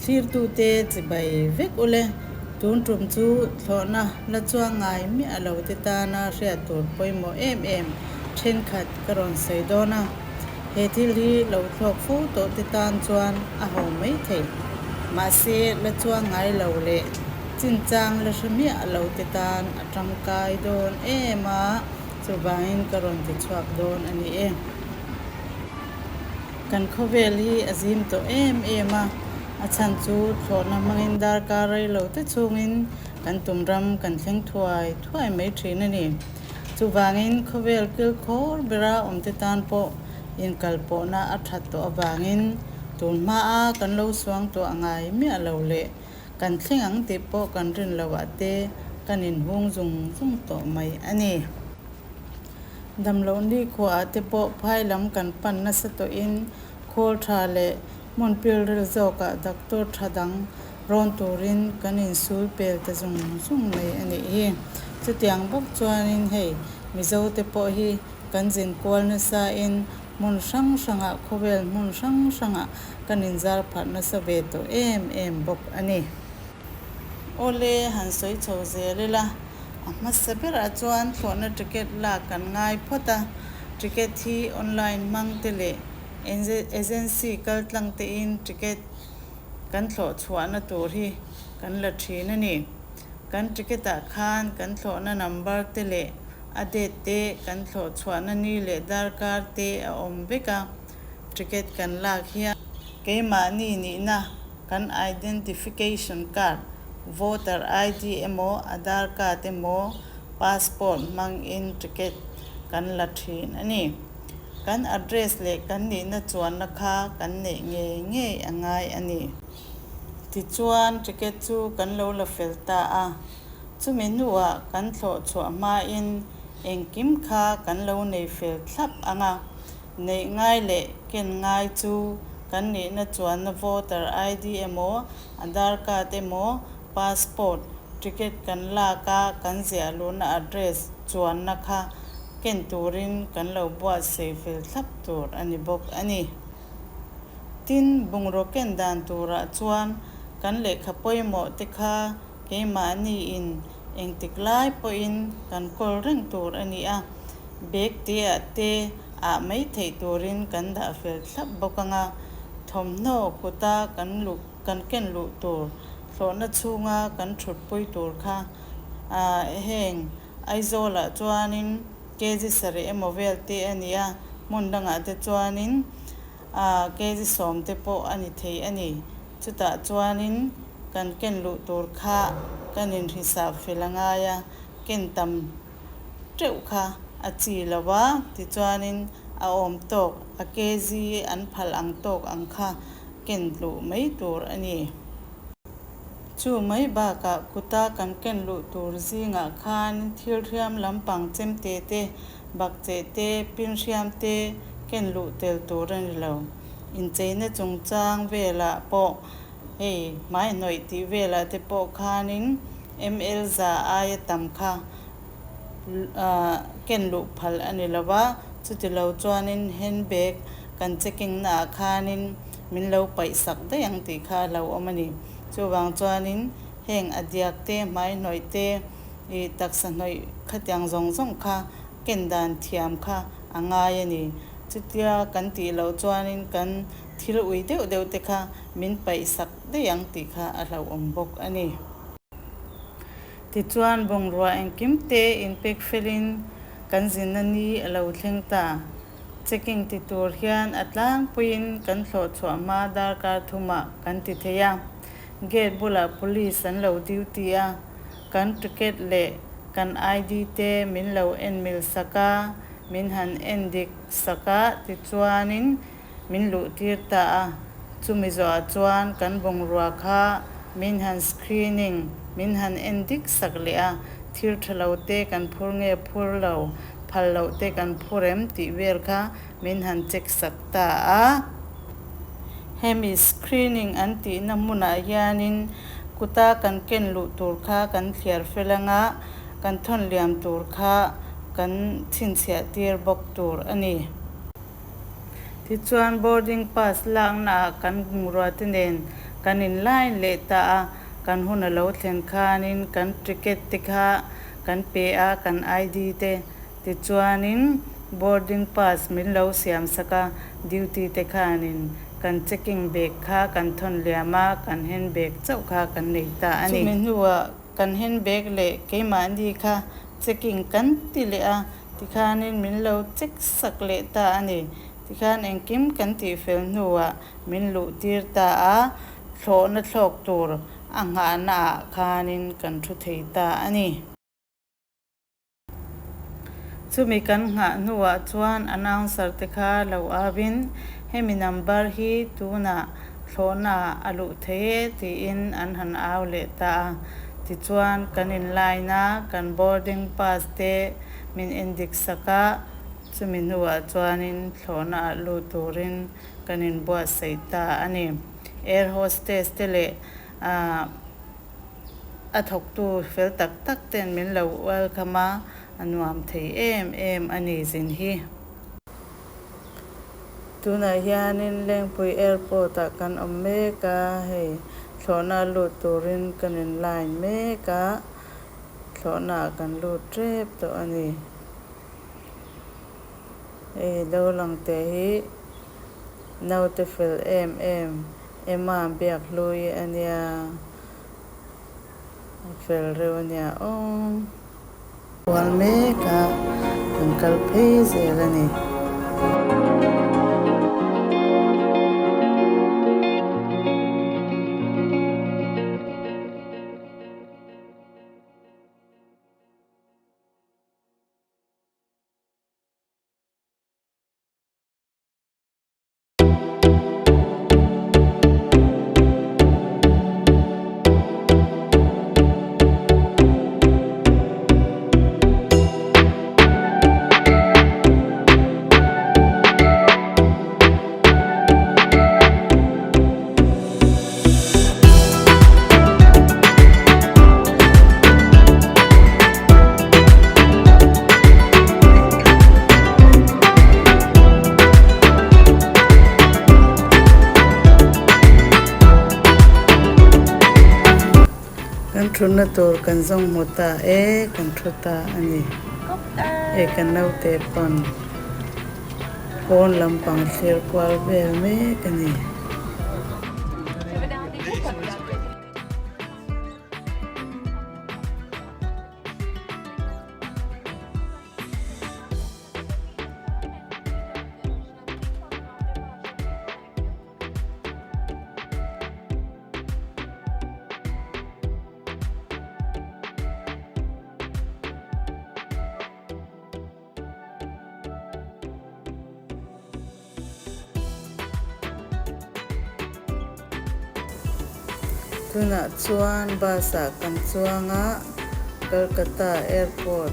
Thlirtute chibai vek ule, tun tum chu thlawhna la chuang ngai miah lo te tana hriat tur pawimawh em em thenkhat ka rawn sawi dawn a. He thil hi lo thlawk fo tawh te tan chuan a ho mai thei. Mahse, la chuang ngai lo leh chinchang la hre miah lo te tan a tangkai dawn em a, chuvangin ka rawn ti chhuak dawn a ni e. Kan khawvel hi a zim tawh em em a, a chhan chu thlawhna hmangin darkar rei lo te chhungin kan tum ram kan thleng thuai thuai mai thin a ni. Chuvangin khawvel kilkhawr bera awmte tan pawh inkalpawhna a that tawh avangin tun hmaa kan lo suang tawh a ngai miah lo leh kan thleng ang tih pawh kan rin loh ah te kan inhung zung zung tawh mai a ni. Damloh nikhuaah te pawh phai lam kan pan nasa tawhin khawl tha leh hmun pilril zawkah doctor tha dang rawn turin kan insul pel ta zung zung mai a nih hi. Chutiang bawk chuanin hei Mizo te pawh hi kan zin kual nasain hmun hrang hrangah khawvel hmun hrang hrangah kan inzar pharh nasa ve tawh em em bawk a ni. Awle han sawi chho zel ila. A hmasa berah chuan thlawhna ticket lak kan ngai phawt a, ticket hi online hmang te leh agency kal tlang tein ticket kan thlawh chhuahna tur hi kan la thin a ni. Kan ticket ah khan kan thlawhna number te leh a date te kan thlawh chhuahna ni leh darkar te a awm vek a, ticket kan lak hian keimahni nihna Kan identification card, voter ID emaw, Aadhaar card emaw, passport hmangin ticket kan la thin a ni. Kan address leh kan nihna chuanna kha kan neih ngei ngei a ngai a ni. Tichuan ticket chu kan lo la fel ta a, chumi hnuah kan thlawh chhuah hmain engkim kha kan lo nei fel thlap ang a. Neih ngai leh ken ngai chu kan nihna chuanna voter ID emaw, Aadhaar card emaw, passport, ticket kan lak a kan ziah luhna address chuanna kha ken turin kan lo buatsaih fel thlap tur a ni bawk a ni. Tin, bungraw ken dan turah chuan kan lehkha pawimawh te kha keimahniin engtik lai pawhin kan kawl reng tur a ni a. Bag te ah te ah mai theih turin kan dah fel thlap bawk ang a, thawmhnaw kuta kan luh kan ken luh tur, thlawhna chhunga kan thutpui tur kha ah heng Aizawlah chuanin kg sarih emaw vel te a ni a, hmun dangah te chuanin ah kg sawm te pawh a ni thei a ni. Chutah chuanin kan ken luh tur kha kan inhrisap fel a ngai a, ken tam teuh kha a chi lo a, tichuanin a awm tawk, a kg an phal ang tawk ang kha ken luh mai tur a ni. Chu mai bakah kuta kan ken luh tur zingah khan thil hriam lampang chemte te, bakcheh te, pin hriam te ken luh tel tur a ni lo. Incheina chungchang velah pawh hei hmaihnawih tih velah te pawh khanin ml za aia tam kha ken luh phal a ni lo va, chuti lo chuanin handbag kan checking naah khanin min lo paih sak daih ang tih kha a lo awm a ni. Chuvang chuanin heng a diak te, hmai hnawih te, ih taksa hnawih khatiang zawng zawng kha ken dan thiam kha a ngai a ni. Chutia kan tih loh chuanin kan thil ui deuh deuh te kha min paih sak daih ang tih kha a hlauhawm bawk a ni. Tichuan bungrua engkim te inpek felin kan zinna ni a lo thleng ta. Checking ti tur hian a tlangpuiin kan thlawh chhuah hma darkar thumah kan ti thei a. Gate bulah police an lo duty a, kan ticket leh kan ID te min lo en mil sak a, min han en dik sak a, tichuanin min luh tir ta a, chumi zawhah chuan kan bungrua kha min han screening, min han en dik sak leh a, thil tha lo te kan phur nge phur lo, phal loh te kan phur em tih vel kha min han check sak ta a. Hemi screening an tihna hmunah hianin kuta kan ken luh tur kha kan thliar fel anga kan thawn liam tur kha kan chhinchhiah tir bawk tur a ni. Tichuan boarding pass laknaah kan bungrua te nen Kan in line leh ta a, kan hun a lo thlen khanin kan ticket te kha kan pe a, kan ID te tichuanin boarding pass min lo siam sak a, duty te khanin kan checking bag kha kan thawn liam a, kan hand bag chauh kha kan nei ta a ni. Chumi hnuah kan hand bag leh keimahni kha checking kan ti leh a, tikhanin min lo check sak leh ta a ni. Tikhan engkim kan tihfel hnuah min luh tir ta a, thlawhna thlawk tur a nghahna ah khanin kan thu thei ta a ni. Chumi kan nghah hnuah chuan announcer te kha lo au in hemi number hi tunah thlawhna ah a luh thei e tiin an han au leh ta a. Tichuan kan in line a, kan boarding pass te min endik sak a, chumi hnuah chuanin thlawhna ah lut turin kan inbuatsaih ta a ni. Air hostess te leh a thawktu fel tak tak ten min lo welcome a, a nuam thei em em a ni zin hi. Tunah hianin Lengpui Airport ah kan awm mek a, hei thlawhna lut turin kan in line mek a, thlawhna ah kan lut tep tawh a ni. Hei lo lang teh hi naute fel em em Emma biak hlui a nia a fel reuh a nia aw. Kual mek a kan kal phei zel a ni. Kan thutna tur kan zawng hmu ta e, kan thu ta a ni. Hei kan naute pawn pawn lampang thlir kual vel mek a ni. Tunah chuan bus ah kan chuang a, Calcutta airport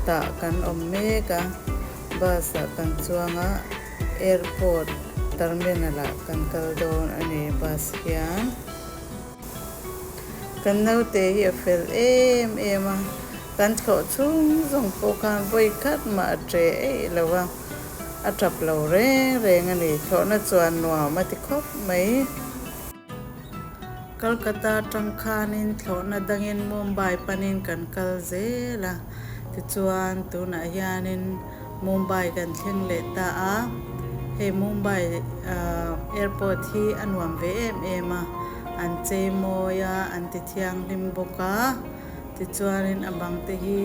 tah kan awm mek a, bus ah kan chuang a, airport terminal ah kan kal dawn a ni bus hian. Kan naute hi a fel em em a, kan thlawh chhung zawng pawh khan vawi khat mah a che eih lo a, a tap lo reng reng a ni. Thlawhna chuan nuam a ti khawp mai. Kolkata atang khanin thlawhna dangin Mumbai panin kan kal zel a, tichuan tunah hianin Mumbai kan thleng leh ta a, hei Mumbai airport hi a nuam ve em em a, an chei mawi a, an ti thianghlim bawk a, tichuanin a bang te hi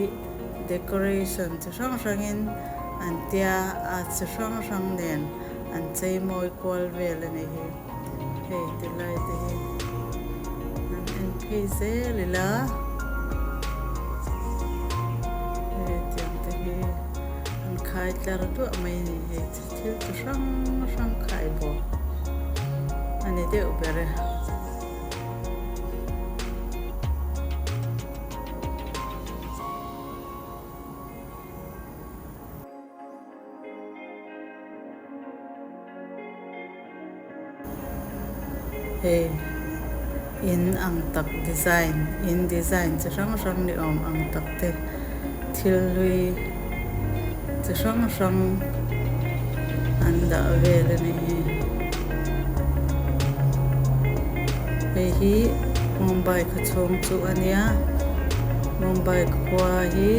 decoration chi hrang hrangin an tia a, chi hrang hrang nen an chei mawi kual vel a ni hi, hei ti lai te hi an en phei zel ila. Hei tiang te hi an khai tlar duah mai a ni hei thil chi hrang hrang khai bawk a ni deuh ber e. Hei in ang tak design in design chi hrang hrang ni awm ang tak te thil hlui chi hrang hrang an dah vel a nih hi. Hei hi Mumbai khaw chhung chu a nia Mumbai khua hi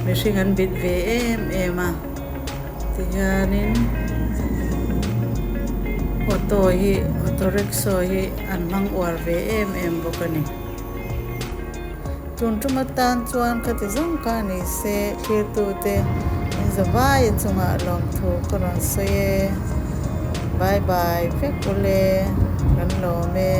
mihring an bit ve em em a tihianin auto hi auto rickshaw hi an hmang uar ve em em bawk a ni. Tun tum atan chuan ka ti zawng kha a ni se, thirtute in zavai a chungah lawmthu ka rawn sawi e. Bye bye vek ule, kan lawm e.